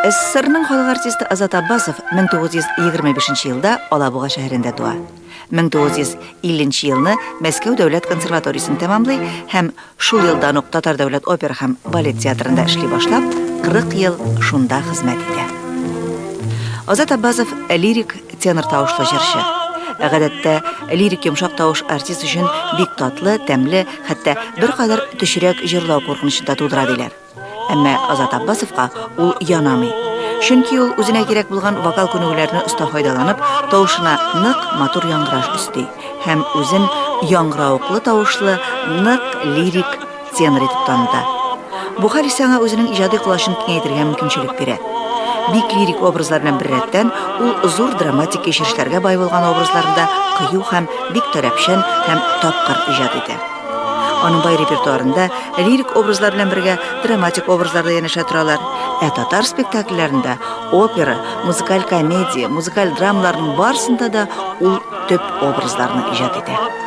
СССРның халык артисты Азат Аббасов 1925 елда Алабуга шәһәрендә туа. 1950 елны Мәскәү дәүләт консерваториясен тәмамлый һәм шул елдан ук Татар дәүләт опера һәм балет театрында эшли башлап, 40 ел шунда хезмәт итә. Азат Аббасов лирик тенор тавышлы җырчы. Гадәттә, лирик йомшак тавыш артист өчен бик татлы, тәмле, хәтта беркадәр төчерәк җырлау куркынычын да тудыра диләр. Әмма Азат Аббасовка ул янамый. Чөнки ул үзенә кирәк булган вокал күнегүләрне оста файдаланып, тавышына нык матур яңгыраш өсти һәм үзен яңгыравыклы тавышлы нык лирик тенор итеп таныта. Бу хәл исә аңа үзенең иҗади колачын киңәйтергә мөмкинчелек бирә. Бик лирик образлар белән беррәттән, ул зур драматик кичерешләргә бай булган образларында кыю һәм бик таләпчән һәм тапкыр иҗат итә. Аның бай репертуарында лирик образлар белән бергә драматик образлар да янәшә торалар. Ә татар спектакльләрендә опера, музыкаль комедия, музыкаль драмаларның барысында да ул төп образларны иҗат итә.